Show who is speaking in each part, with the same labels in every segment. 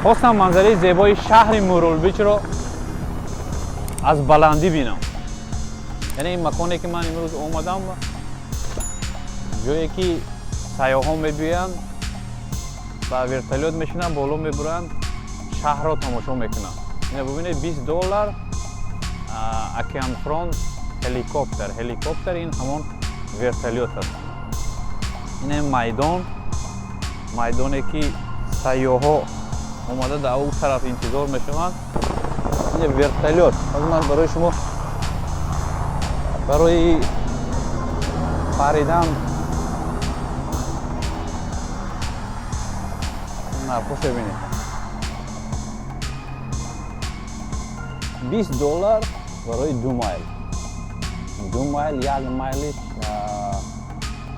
Speaker 1: Хостам манзараи зебои шаҳри Мурулбичро аз баландӣ бинам. Яъне ин маконе, ки ман имрӯз омадам, ҷое ки сайёҳон мебиёянд, ба вертолёт мешинанд, боло мебуранд, шаҳрро тамошо мекунанд. Ина бубинед, 20 доллар oceanfront helicopter. Helicopter ин ҳамон вертолёт аст. Ин майдон, майдоне, ки сайёҳҳо омада дар он тараф интизор мешаванд. Ин вертолёт. Ҳозир ман барои шумо барои паридан нархош бибинед: 20 доллар барои 2 майл. 2 майл, 1 майлиш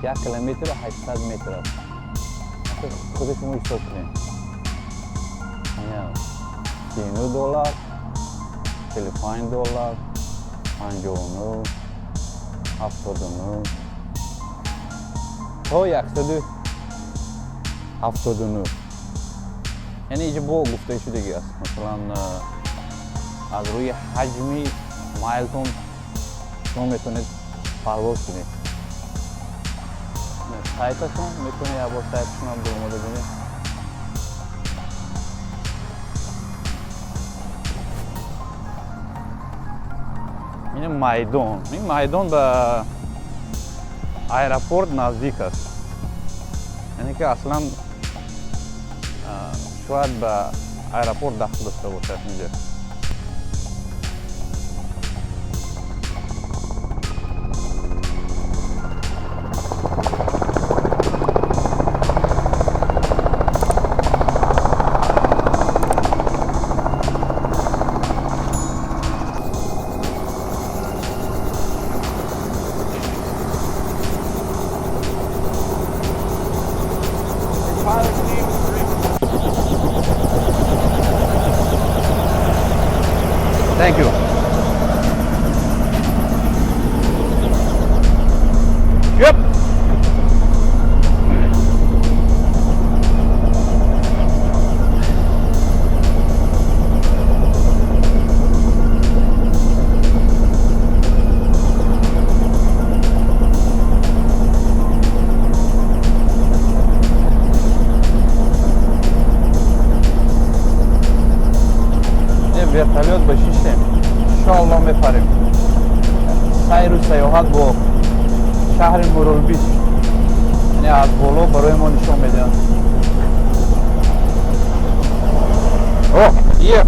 Speaker 1: 1 километру 800 метр аст. Худи шумо ҳисоб кунед: 39 доллар, 45 доллар, 59, 79 то 179. Яъне инҷа бо гуфтаи аст, масалан, аз рӯи ҳаҷми майлтон шумо метавонед парвоз кунед. Сайташон, метавонед якбор сайташонам биромада бинед. Ин майдон, ин майдон ба аэропорт наздик аст, яъне ки аслан шояд ба аэропорт дахл дошта бошад инҷа. Thank you. Yep. Вертолёт ба шиштем, иншоалло мепарем. Сайру саёҳат бо шаҳри Мурулбич, яъне аз боло барои мо нишон медиҳанд. Oh, yeah.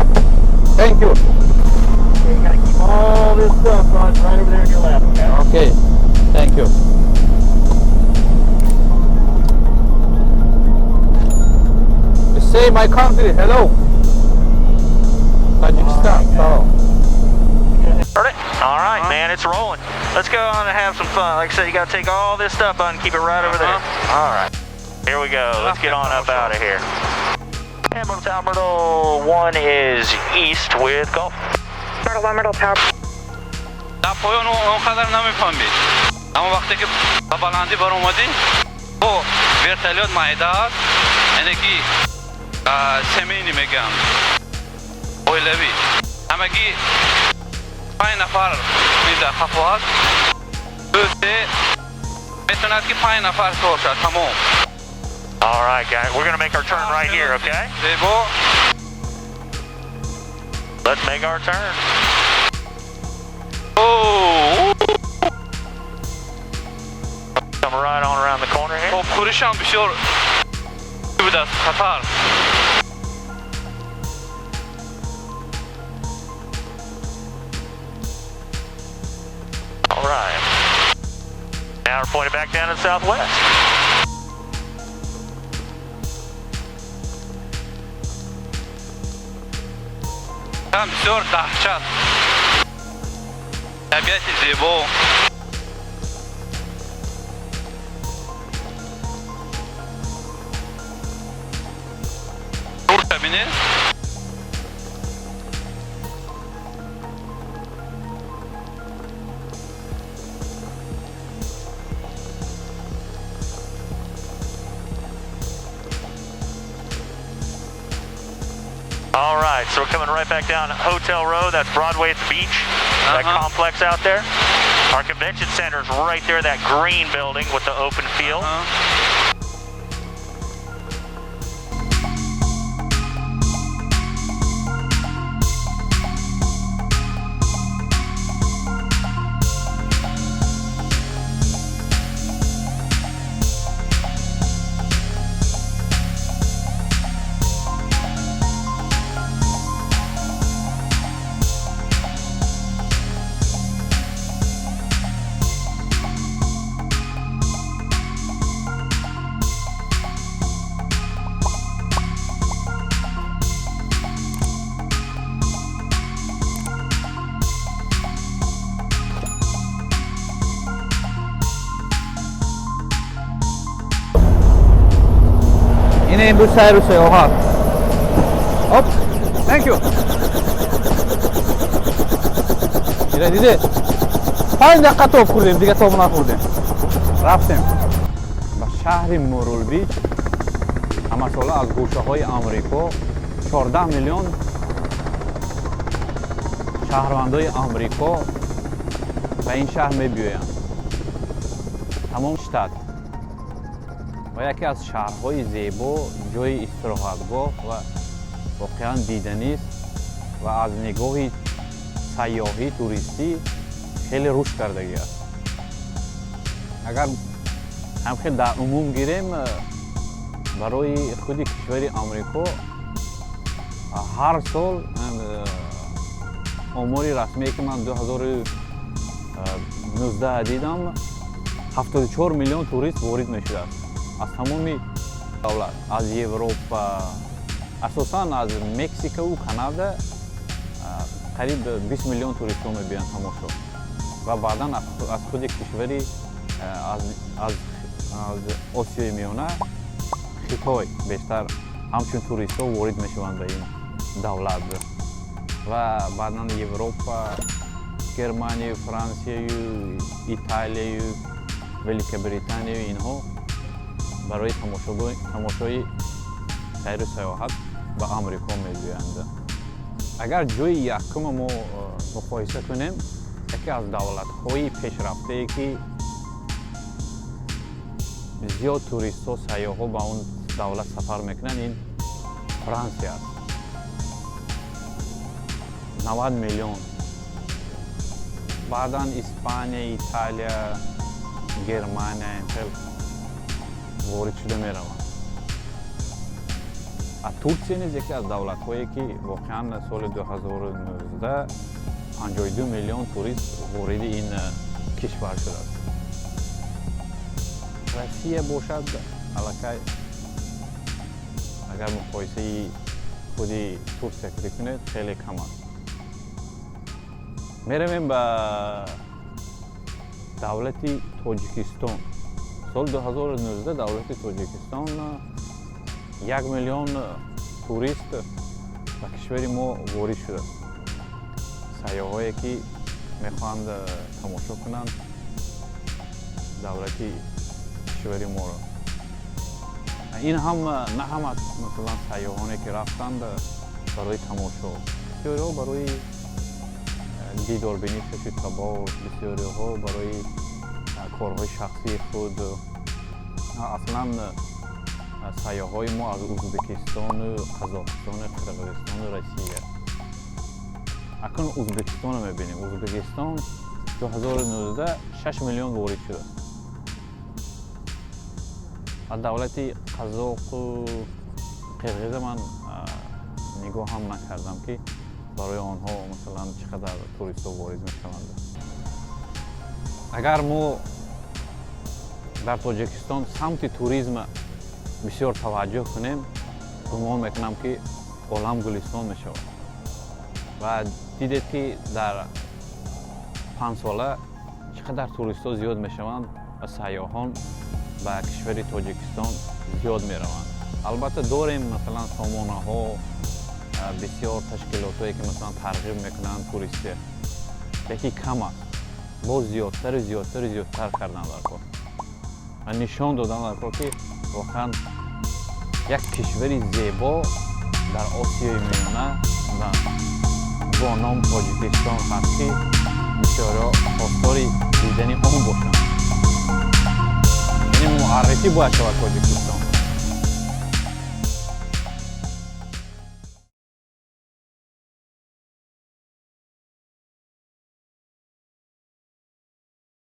Speaker 1: Thank you.
Speaker 2: Okay, you gotta keep all this stuff on right over there on your left, okay?
Speaker 1: Okay, thank you. Say my country, hello. Tajikistan. Salom.
Speaker 2: Heard it? All right, man, it's rolling. Let's go on and have some fun. Like I said, you gotta take all this stuff on and keep it right over there. All right. Here we go. Let's get on up out of here. And Myrtle Tower, Myrtle 1 is east with Golf.
Speaker 3: Myrtle 1, Myrtle Tower.
Speaker 1: Дар поён он қадар намефаҳмид, аммо вақте ки ба баландӣ баромадӣ бо вертолёт, майда аст, яъне ки семейный мегӯям, оилавӣ, ҳамагӣ панҷ нафар дар қафо аст, ду, се, метавонад ки панҷ нафар савор шавад, тамом.
Speaker 2: All right, guys, we're gonna make our turn right here, okay?
Speaker 1: Зебо.
Speaker 2: Let's make our turn.
Speaker 1: О.
Speaker 2: Come right on around the corner here.
Speaker 1: Обхӯришам бисёр будааст, хатар.
Speaker 2: All right. Now we're pointed back down to the southwest.
Speaker 1: Там бисёр даҳшат, табиати зебо. Нурша бинед.
Speaker 2: All right, so we're coming right back down Hotel Row. That's Broadway at the beach, that complex out there. Our convention center is right there, that green building with the open field.
Speaker 1: Ина имрӯз сайру саёҳат. Оп, thank you. Ина диде, 5 дақиқа тоб хӯрдем, дига тоб нахӯрдем. Рафтем ба шаҳри Миртл Бич. Ҳамасола аз гӯшаҳои Амрико 14 миллион шаҳрвандои Амрико ба ин шаҳр мебиёянд, тамом штат, ва яке аз шаҳрҳои зебо, ҷои истироҳатгоҳ ва воқеан диданист ва аз нигоҳи сайёҳӣ, туристӣ хеле рушд кардагӣ аст. Агар ҳамхел дар умум гирем, барои худи кишвари Амрико ҳар сол, омори расмие ки ман 2019 дидам, 74 миллион турист ворид мешудааст аз тамоми давлат, аз Европа, асосан аз Мексикаву Канада қариб 20 миллион туристҳо мебиёянд тамошо ва баъдан аз худи кишвари аз Осиёи Миёна, Хитой бештар ҳамчун туристҳо ворид мешаванд ба ин давлат ва баъдан Европа, Германию, Франсияю, Италияю, Великобританияю, инҳо барои тамошои сайру саёҳат ба Амрико мегӯянд. Агар ҷои якума мо муқоиса кунем, яке аз давлатҳои пешрафтае, ки зиёд туристҳо, сайёҳҳо ба он давлат сафар мекунанд, ин Франсия аст, 90 миллион. Баъдан Испания, Италия, Германия хел ворид шуда мераванд. А Турсия низ яке аз давлатҳое, ки воқеан соли 2019 52 миллион турист вориди ин кишвар шудааст. Россия бошад, аллакай агар муқоисаи худи Турсия кунед, хеле кам аст. Меравем ба давлати Тоҷикистон. Соли 2019 давлати Тоҷикистон 1 миллион турист ба кишвари мо ворид шудааст, сайёҳое, ки мехоҳанд тамошо кунанд давлати кишвари моро. Ин ҳам на ҳама, масалан, сайёҳоне, ки рафтанд барои тамошо, бисёриҳо барои дидорбинии хешу табор, бисёриҳо барои корҳои шахсии худ. Аслан сайёҳҳои мо аз Ӯзбекистону Қазоқистону Қирғизистону Россия. Акнун Ӯзбекистонро мебинем. Ӯзбекистон 2019 6 миллион ворид шудааст. Аз давлати Қазоқу Қирғиза ман нигоҳ ҳам накардам, ки барои онҳо, масалан, чӣ қадар туристҳо ворид мешаванд. Агар мо дар Тоҷикистон самти туризма бисёр таваҷҷӯҳ кунем, гумон мекунам, ки олам гулистон мешавад. Ва дидед, ки дар 5 сола чӣ қадар туристҳо зиёд мешаванд ва сайёҳон ба кишвари Тоҷикистон зиёд мераванд. Албатта, дорем, масалан, сомонаҳо, бисёр ташкилотҳое, ки, масалан, тарғиб мекунанд туристия, лекин кам аст. Боз зиёдтару зиёдтару зиёдтар кардан дар кор ва нишон додан дар кор, ки воқеан як кишвари зебо
Speaker 4: Дар Осиёи Миёна ва бо ном Тоҷикистон ҳаст, ки бисёриҳо хостори дидани он бошанд, яъне муаррифӣ бояд шавад Тоҷикистон.